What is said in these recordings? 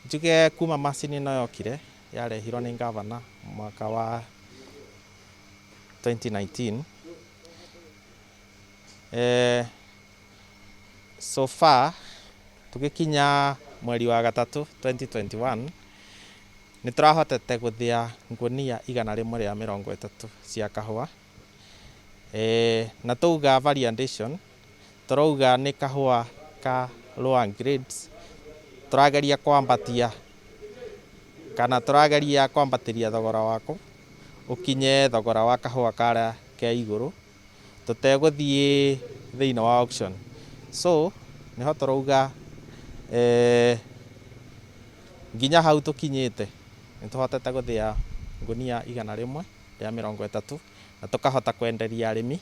Njuge kuma macini ĩno yokire, yarehirwo nĩ ngavana mwaka wa 2019, so far tũgĩkinya mweri wa gatatũ 2021, nĩ tũrahotete gũthĩa ngunia 130 cia kahũa. Na tauga value addition, tũrauga nĩ kahũa ka lower grades tũrageria kwambatia, kana tũrageria kwambatĩria thogora wako ũkinye thogora wa kahũa karĩa ke igũrũ, tũtegũthiĩ thĩinĩ wa auction. So nĩho tũrauga nginya hau tũkinyĩte nĩ tũhotete gũthĩa ngunia 130, na tũkahota kwenderia arĩmi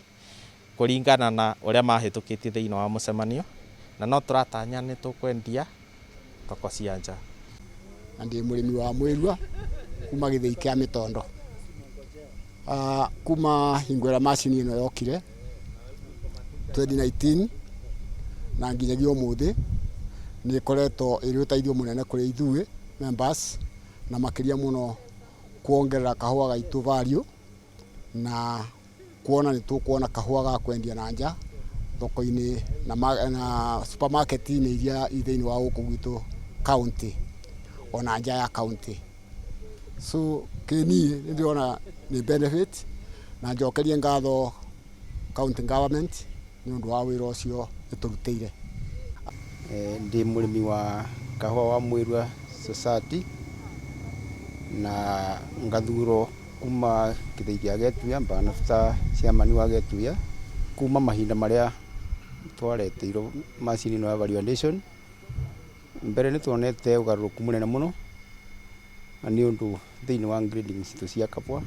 kũringana na ũrĩa mahĩtũkĩtie thĩinĩ wa mũcemanio, na no tũratanya nĩ tũkwendia thoko cia nja. Na ndĩ mũrĩmi wa mwĩrua kuma gĩthĩi kĩa Mĩtondo. Kuma hingo ĩrĩa macini ĩno yokire 2019 na nginyagia ũmũthĩ, nĩ ĩkoretwo ĩrĩ ũteithio mũnene kũrĩ ithuĩ members, na makĩria mũno kuongerera kahũa gaitũ value, na kuona nĩ tũkuona kahũa ga kwendia na nja thoko-inĩ na supermarket-inĩ iria i thĩinĩ wa gũkũ gwitũ county ona nja ya county. So kĩniĩ nĩ ndĩrona nĩ benefit, na njokerie ngatho county government nĩ ũndũ wa wĩra ũcio ĩtũrutĩire. Ndĩ mũrĩmi wa kahũa wa Mwĩrua Society, na ngathurwo kuma gĩthĩi gĩa Getuya, Mbanabta chairman wa Getuya. Kuma mahinda marĩa twareteirwo macini ĩno ya value addition, mbere nĩ tuonete ũgarũrũku mũnene mũno, na nĩ ũndũ thĩinĩ wa grading citũ cia kahũa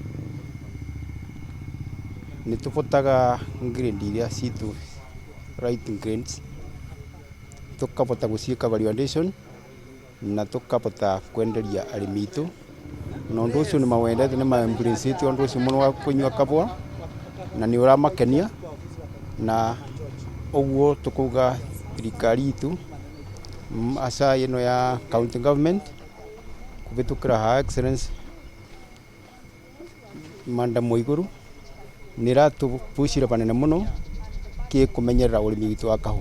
nĩ tũbotaga grade iria citũ right grades, tũkabota gũciĩka value addition na tũkabota kwenderia arĩmi itũ, na ũndũ ũcio nĩ mawendete, nĩ ma embrace ũndũ ũcio mũno wa kũnyua kahũa, na nĩ ũramakenia. Na ũguo tũkauga thirikari itũ, hasa ĩno ya county government kũhĩtũkĩra Her Excellency Madam Waiguru, nĩ ĩratũpucire panene mũno kĩ kũmenyerera ũrĩmi witũ wa kahũa.